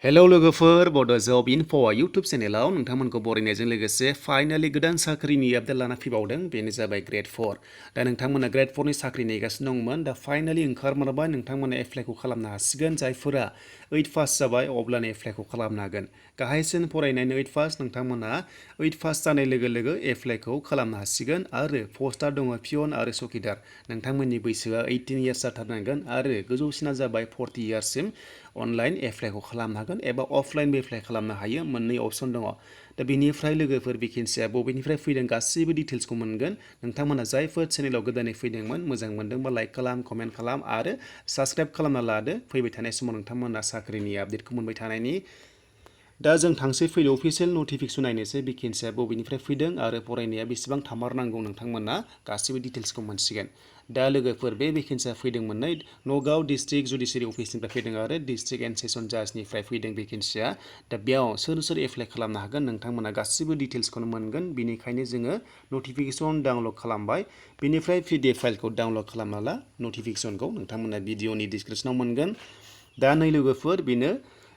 hello लोगोफोर बड' जब info YouTube चेनेलाव नोंथांमोनखौ बरायनायजों लोगोसे फाइनालि गोदान साख्रिनि आपडेट लाना फैबावदों बेनो जाबाय ग्रेड 4 दा नोंथांमोना ग्रेड 4 नि साख्रि नेगासिनो दंमोन दा फाइनालि ओंखारमारबाय नोंथांमोना एप्लाइखौ खालामनो हासिगोन जायफोरा 8 पास जाबाय अब्लानो एप्लाइखौ खालामनो हागोन गाहायसिन फरायनायनि 8 पास नोंथांमोना 8 पास जानाय लोगो लोगो एप्लाइखौ खालामनो हासिगोन आरो पस्टआ दङ पियन आरो चौकीदार नोंथांमोननि बैसोआ 18 इयार्स जाथारनांगोन आरो गोजौसिना जाबाय 40 इयार्ससिम अनलाइन एप्लाइखौ खालामनो हागोन एबा अफलाइनबो एप्लाइ खालामनो हायो मोननै अपसन दङ दा बेनिफ्राय लोगोफोर भेकेन्सिया बबेनिफ्राय फैदों गासैबो डिटेल्सखौ मोनगोन नोंथांमोना जायफोर चेनेलाव गोदानै फैदोंमोन मोजां मोनदोंबा लाइक खालाम कमेन्ट खालाम आरो साबस्क्राइब खालामना लादो फैबाय थानाय समाव नोंथांमोना साख्रिनि आपडेटखौ मोनबाय थानायनि दा जों थांसै फैदो अफिसियेल नटिफिकेसन नायनोसै भेकेन्सिया बबेनिफ्राय फैदों आरो फरायनाया बेसेबां थामारनांगौ नोंथांमोना गासैबो डिटेल्सखौ मोनसिगोन दा लोगोफोर बे भेकेन्सिया फैदोंमोननै नगाव डिस्ट्रिक्ट जुडिसियारि अफिसनिफ्राय फैदों आरो डिस्ट्रिक्ट एन्ड सेसन जाजनिफ्राय फैदों भेकेन्सिया दा बेयाव सोर एप्लाइ खालामनो हागोन नोंथांमोना गासैबो डिटेल्सखौनो मोनगोन बेनिखायनो जोङो नटिफिकेसन डाउनलड खालामबाय बेनिफ्राय पिडिएफ फाइलखौ डाउनलड खालामना ला नटिफिकेसनखौ नोंथांमोना भिडिअनि डिसक्रिपसनाव मोनगोन दा नै लोगोफोर बेनो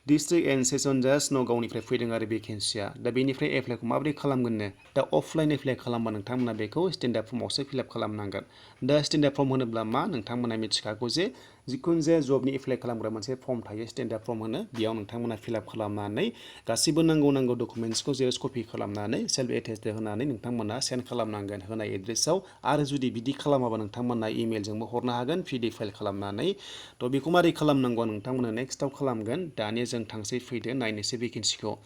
डिस्ट्रिक्ट एन्ड सेसन जाज नगावनिफ्राय फैदों आरो भेकेन्सिया दा बेनिफ्राय एप्लाइखौ माबोरै खालामगोननो दा अफलाइन एप्लाइ खालामबा नोंथांमोना बेखौ स्टेन्डार्ड फर्मावसो फिलआप खालामनांगोन दा स्टेन्डार्ड फर्म होनोब्ला मा नोंथांमोना मिथिखागौ जे जिखुनु जाया जबनि एप्लाइ खालामग्रा मोनसे फर्म थायो स्टेन्डार्ड फर्म होनो बेयाव नोंथांमोना फिलआप खालामनानै गासिबो नांगौ डकुमेन्ट्सखौ जेरक्स कपि खालामनानै सेल्फ एटेस्टेड होनानै नोंथांमोना सेन्ड खालामनांगोन होनाय एड्रेसाव आरो जुदि बिदि खालामाबा नोंथांमोना इमेलजोंबो हरनो हागोन पिडिएफ फाइल खालामनानै थ' बेखौ मारै खालामनांगौ नोंथांमोना नेक्स्टआव खालामगोन दानिया जों थांसै फैदो नायनोसै भेकेन्सिखौ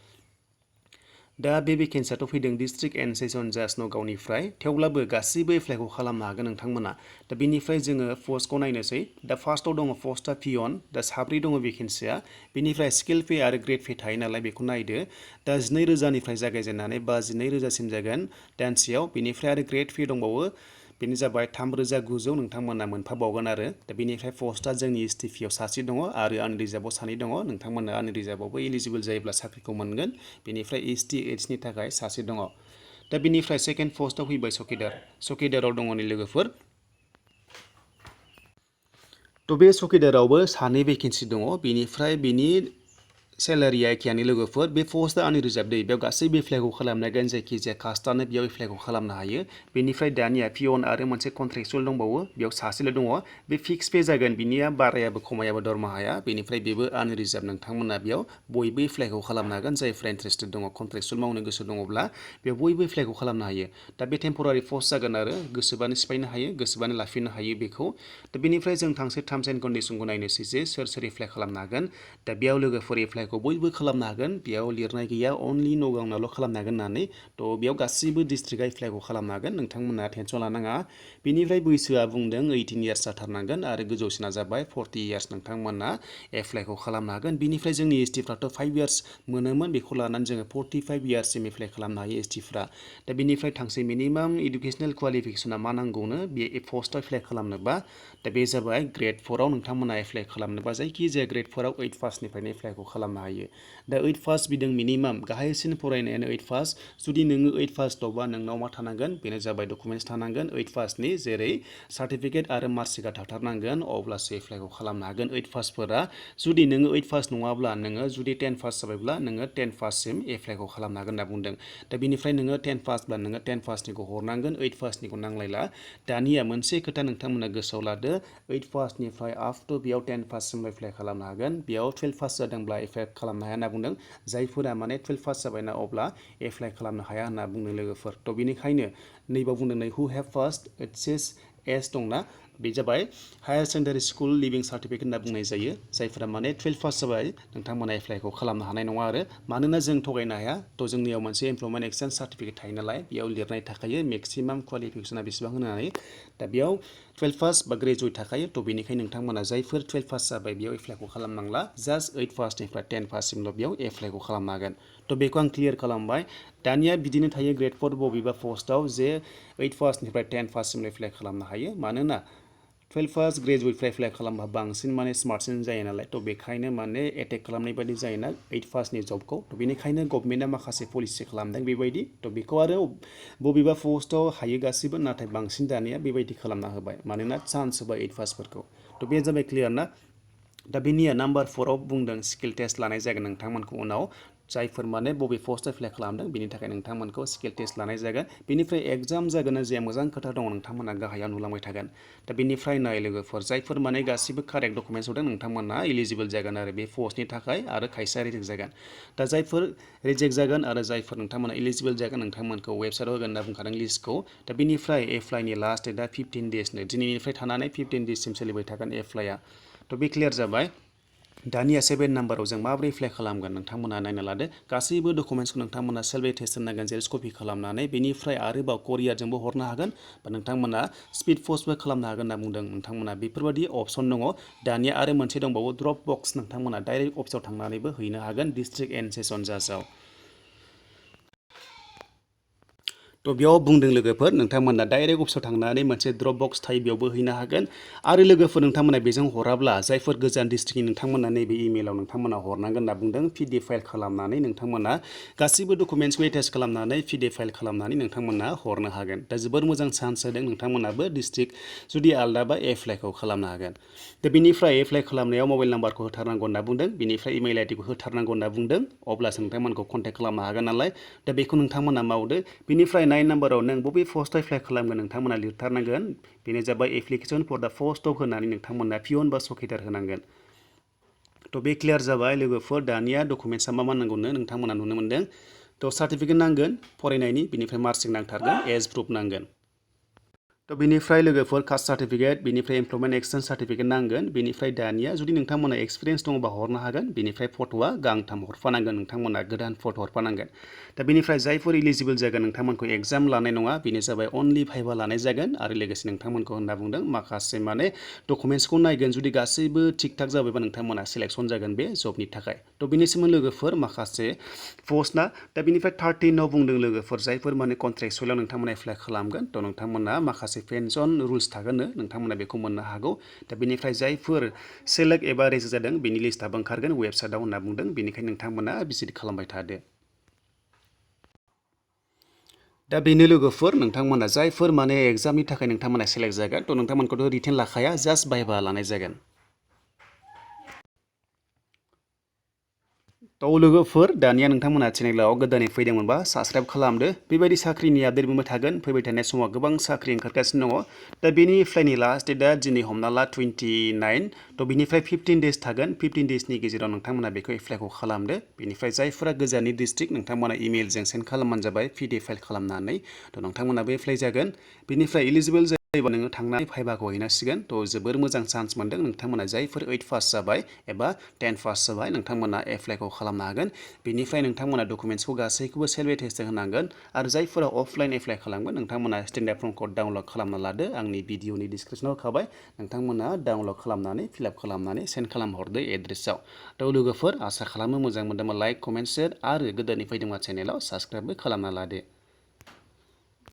दा बे भेकेन्सियाथ' फैदों डिस्ट्रिक्ट एन्ड सेसन जाज नगावनिफ्राय थेवब्लाबो गासैबो एप्लाइखौ खालामनो हागोन नोंथांमोना दा बेनिफ्राय जोङो पस्टखौ नायनोसै दा फार्स्टआव दङ पस्टआ पियन दा 7 दङ भेकेन्सिया बेनिफ्राय स्केल पे आरो ग्रेड पे थायो नालाय बेखौ नायदो दा 12,000निफ्राय जागायजेननानै 52,000सिम जागोन दानसेयाव बेनिफ्राय आरो ग्रेड पे दंबावो बेनो जाबाय 3,900 नोंथांमोना मोनफाबावगोन आरो दा बेनिफ्राय पस्टआ जोंनि एसटिपिआव सासे दङ आरो आनरिजार्भआव सानै दङ नोंथांमोना आनरिजार्भआवबो एलिजिबल जायोब्ला साख्रिखौ मोनगोन बेनिफ्राय एसटि एइचनि थाखाय सासे दङ दा बेनिफ्राय सेकेन्ड पस्टआव फैबाय चौकीदाराव दङ नै लोगोफोर थ' बे चौकीदारावबो सानै भेकेन्सि दङ बेनिफ्राय बेनि सेलारिया एखेयानो लोगोफोर बे पस्टआ आनरिजार्भ दै बेयाव गासैबो एप्लाइखौ खालामनो हागोन जायखिजाया कास्टआनो बेयाव एप्लाइखौ खालामनो हायो बेनिफ्राय दानिया पियन आरो मोनसे कन्ट्रेक्चुवेल दंबावो बेयाव सासेल' दङ बे फिक्स पे जागोन बिनिया बारायाबो खमायाबो दरमाहाया बेनिफ्राय बेबो आनरिजार्भ नोंथांमोना बेयाव बयबो एप्लाइखौ खालामनो हागोन जायफ्रा इन्टारेस्टेड दङ कन्ट्रेक्चुवेल मावनो गोसो दङब्ला बेयाव बयबो एप्लाइखौ खालामनो हायो दा बे टेम्परारि पस्ट जागोन आरो गोसोबानो सिफायनो हायो गोसोबानो लाफिननो हायो बेखौ दा बेनिफ्राय जों थांसै टार्म्स एन्ड कन्डिसनखौ नायनोसै जे सोर एप्लाइ खालामनो हागोन दा बेयाव लोगोफोर एप्लाइखौ बयबो खालामनो हागोन बेयाव लिरनाय गैया अनलि नगावनाल' खालामनो हागोन होननानै थ' बेयाव गासैबो डिस्ट्रिक्टआ एप्लाइखौ खालामनो हागोन नोंथांमोना टेनसन लानाङा बेनिफ्राय बैसोआ बुंदों 18 इयार्स जाथारनांगोन आरो गोजौसिना जाबाय 40 इयार्स नोंथांमोना एप्लाइखौ खालामनो हागोन बेनिफ्राय जोंनि एसटिफ्राथ' 5 इयार्स मोनोमोन बेखौ लानानै जोङो 45 इयार्ससिम एप्लाइ खालामनो हायो एसटिफ्रा दा बेनिफ्राय थांसै मिनिमाम इडुकेसनेल क्वालिफिकेसना मा नांगौनो बे पस्टआव एप्लाइ खालामनोबा दा बे जाबाय ग्रेड 4आव नोंथांमोना एप्लाइ खालामनोबा जायखिजाया ग्रेड 4आव 8 पासनिफ्रायनो एप्लाइखौ खालामनो हायो दा 8 पास बिदों मिनिमाम गाहायसिन फरायनायानो 8 पास जुदि नोङो 8 पास दंबा नोंनाव मा थानांगोन बेनो जाबाय डकुमेन्ट्स थानांगोन 8 पासनि जेरै सार्टिफिकेट आरो मार्कशिटआ थाथारनांगोन अब्लासो एप्लाइखौ खालामनो हागोन 8 पासफोरा जुदि नोङो 8 पास नङाब्ला नोङो जुदि 10 पास जाबायब्ला नोङो 10 पाससिम एप्लाइखौ खालामनो हागोन होनना बुंदों दा बेनिफ्राय नोङो 10 पासब्ला नोङो 10 पासनिखौ हरनांगोन 8 पासनिखौ नांलायला दानिया मोनसे खोथा नोंथांमोना गोसोआव लादो 8 पासनिफ्राय आप टु बेयाव 10 पाससिम एप्लाइ खालामनो हागोन बेयाव 12 पास जादोंब्ला एप्लाइ खालामनो हाया होनना बुंदों जायफोरा माने 12 पास जाबायना अब्ला एप्लाइ खालामनो हाया होनना बुंदों लोगोफोर थ' बेनिखायनो नैबाव बुंदों नै हु हेभ फार्स्ट एस दंना बे जाबाय हायार सेकेन्डारि स्कुल लिभिं सार्टिफिकेट होनना बुंनाय जायो जायफोरा माने 12 पास जाबाय नोंथांमोना एप्लाइखौ खालामनो हानाय नङा आरो मानोना जों थगायनो हाया थ' जोंनियाव मोनसे एमप्लयमेन्ट एक्सचेन्ज सार्टिफिकेट थायो नालाय बेयाव लिरनाय थाखायो मेक्सिमाम क्वालिफिकेसना बेसेबां होनानै दा बेयाव 12 पास बा ग्रेजुवेट थाखायो थ' बेनिखायनो नोंथांमोना जायफोर 12 पास जाबाय बेयाव एप्लाइखौ खालामनांला जास्ट 8 पासनिफ्राय 10 पाससिमल' बेयाव एप्लाइखौ खालामनो हागोन थ' बेखौ आं क्लियार खालामबाय दानिया बिदिनो थायो ग्रेड 4 बबेबा पस्टआव जे 8 पासनिफ्राय 10 पाससिम एप्लाइ खालामनो हायो मानोना 12 पास ग्रेजुवेटफ्रा एप्लाइ खालामबा बांसिन माने स्मार्टसिन जायो नालाय थ' बेखायनो माने एटेक खालामनाय बायदि जायोना 8 पासनि जबखौ थ' बेनिखायनो गभर्नमेन्टआ माखासे पलिसि खालामदों बेबायदि थ' बेखौ आरो बबेबा पस्टआव हायो गासिबो नाथाय बांसिन दानिया बेबायदि खालामना होबाय मानोना चान्स होबाय 8 पासफोरखौ थ' बे जाबाय क्लियार ना दा बेनिया नाम्बार 4 आव बुंदों स्किल टेस्ट लानाय जागोन नोंथांमोनखौ उनाव जायफोर माने बबे पस्ट एप्लाइ खालामदों बेनि थाखाय नोंथांमोनखौ स्किल टेस्ट लानाय जागोन बेनिफ्राय एग्जाम जागोन ना जाया मोजां खोथा दङ नोंथांमोना गाहायाव नुलांबाय थागोन दा बेनिफ्राय नाय लोगोफोर जायफोर माने गासिबो कारेक्ट डकुमेन्ट्स हरदों नोंथांमोना इलिजिबल जागोन आरो बे पस्टनि थाखाय आरो खायसेया रिजेक्ट जागोन दा जायफोर रिजेक्ट जागोन आरो जायफोर नोंथांमोना इलिजिबल जागोन नोंथांमोनखौ वेबसाइटआव होगोन होनना बुंखादों लिस्टखौ दा बेनिफ्राय एप्लाइनि लास्ट डेटआ 15 डेजनो दिनैनिफ्राय थानानै 15 डेजसिम सोलिबाय थागोन एप्लाइआ थ' बे क्लियार जाबाय दानिया 7 नाम्बाराव जों माबोरै एप्लाइ खालामगोन नोंथांमोना नायना लादो गासैबो डकुमेन्ट्सखौ नोंथांमोना सेल्फ एटेस्ट होनांगोन जेरक्स कपि खालामनानै बेनिफ्राय आरोबाव करियारजोंबो हरनो हागोन बा नोंथांमोना स्पिड पस्टबो खालामनो हागोन होनना बुंदों नोंथांमोना बेफोरबायदि अपसन दङ दानिया आरो मोनसे दंबावो ड्रप बक्स नोंथांमोना डाइरेक्ट अफिसाव थांनानैबो हैनो हागोन डिस्ट्रिक्ट एन्ड सेसन जाजाव थ' बेयाव बुंदों लोगोफोर नोंथांमोना डाइरेक्ट अफिसाव थांनानै मोनसे ड्रप बक्स थायो बेयावबो हैनो हागोन आरो लोगोफोर नोंथांमोना बेजों हराब्ला जायफोर गोजान डिस्ट्रिक्टनि नोंथांमोना नैबे इमेलाव नोंथांमोना हरनांगोन होनना बुंदों पिडिएफ फाइल खालामनानै नोंथांमोना गासैबो डकुमेन्ट्सखौ एटेच खालामनानै पिडिएफ फाइल खालामनानै नोंथांमोना हरनो हागोन दा जोबोर मोजां चान्स होदों नोंथांमोनाबो डिस्ट्रिक्ट जुदि आलदाबा एप्लाइखौ खालामनो हागोन दा बेनिफ्राय एप्लाइ खालामनायाव मबाइल नाम्बारखौ होथारनांगौ होनना बुंदों बेनिफ्राय इमेल आइडिखौ होथारनांगौ होनना बुंदों अब्लासो नोंथांमोनखौ कन्टेक्ट खालामनो हागोन नालाय दा बेखौ नोंथांमोना मावदो बेनिफ्राय 9 नाम्बाराव नों बबे पस्टआव एप्लाइ खालामगोन नोंथांमोना लिरथारनांगोन बेनो जाबाय एप्लिकेसन फर दा पस्ट अफ होनानै नोंथांमोना पियन बा चौकीदार होनांगोन थ' बे क्लियार जाबाय लोगोफोर दानिया डकुमेन्ट्सआ मा नांगौनो नोंथांमोना नुनो मोनदों थ' सार्टिफिकेट नांगोन फरायनायनि बेनिफ्राय मार्कशीट नांथारगोन एज प्रुफ नांगोन थ' बेनिफ्राय लोगोफोर कास्ट सार्टिफिकेट बेनिफ्राय एमप्लयमेन्ट एक्सचेन्ज सार्टिफिकेट नांगोन बेनिफ्राय दानिया जुदि नोंथांमोना एक्सपिरियेन्स दङबा हरनो हागोन बेनिफ्राय फट'आ गांथाम हरफानांगोन नोंथांमोना गोदान फट' हरफानांगोन दा बेनिफ्राय जायफोर इलिजिबल जागोन नोंथांमोनखौ एग्जाम लानाय नङा बेनो जाबाय अनलि भाइभा लानाय जागोन आरो लोगोसे नोंथांमोनखौ होनना बुंदों माखासे माने डकुमेन्ट्सखौ नायगोन जुदि गासैबो थिग थाक जाबायबा नोंथांमोना सिलेक्सन जागोन बे जबनि थाखाय थ' बेनि सोमोन्दै लोगोफोर माखासे पस्टना दा बेनिफ्राय 13आव बुंदों लोगोफोर जायफोर माने कन्ट्रेक्सुवेलाव नोंथांमोना एप्लाइ खालामगोन थ' नोंथांमोना माखासे पेनसन रुल्स थागोननो नोंथांमोना बेखौ मोननो हागौ दा बेनिफ्राय जायफोर सेलेक्ट एबा रेजिस्ट जादों बेनि लिस्टआबो ओंखारगोन वेबसाइटआव होनना बुंदों बेनिखायनो नोंथांमोना भिजिट खालामबाय थादो दा बेनो लोगोफोर नोंथांमोना जायफोर माने एग्जामनि थाखाय नोंथांमोना सेलेक्ट जागोन थ' नोंथांमोनखौथ' रिटेन लाखाया जास्ट भाइभा लानाय जागोन थ' लोगोफोर दानिया नोंथांमोना चेनेलाव गोदानै फैदोंमोनबा साबस्क्राइब खालामदो बेबायदि साख्रिनि आपडेट मोनबाय थागोन फैबाय थानाय समाव गोबां साख्रि ओंखारगासिनो दङ दा बेनि एप्लाइनि लास्ट डेटआ दिनै हमना ला 29 थ' बेनिफ्राय 15 डेज थागोन 15 डेजनि गेजेराव नोंथांमोना बेखौ एप्लाइखौ खालामदो बेनिफ्राय जायफोरा गोजाननि डिस्ट्रिक्ट नोंथांमोना इमेलजों सेन्ड खालामबानो जाबाय पिडिएफ फाइल खालामनानै थ' नोंथांमोनाबो एप्लाइ जागोन बेनिफ्राय इलिजिबल जायोबा नोङो थांनानै भाइभाखौ हैनांसिगोन थ' जोबोर मोजां चान्स मोनदों नोंथांमोना जायफोर 8 पास जाबाय एबा 10 पास जाबाय नोंथांमोना एप्लाइखौ खालामनो हागोन बेनिफ्राय नोंथांमोना डकुमेन्ट्सखौ गासैखौबो सेल्फ एटेस्ट होनांगोन आरो जायफोरा अफलाइन एप्लाइ खालामगोन नोंथांमोना स्टेन्डार्ड फर्मखौ डाउनलड खालामना लादो आंनि भिडिअनि डिसक्रिपसनाव होखाबाय नोंथांमोना डाउनलड खालामनानै फिलआप खालामनानै सेन्ड खालामहरदो एड्रेसाव थ' लोगोफोर आसा खालामो मोजां मोनदोंबा लाइक कमेन्ट शेयार आरो गोदानै फैदोंबा चेनेलाव साबस्क्राइबबो खालामना लादो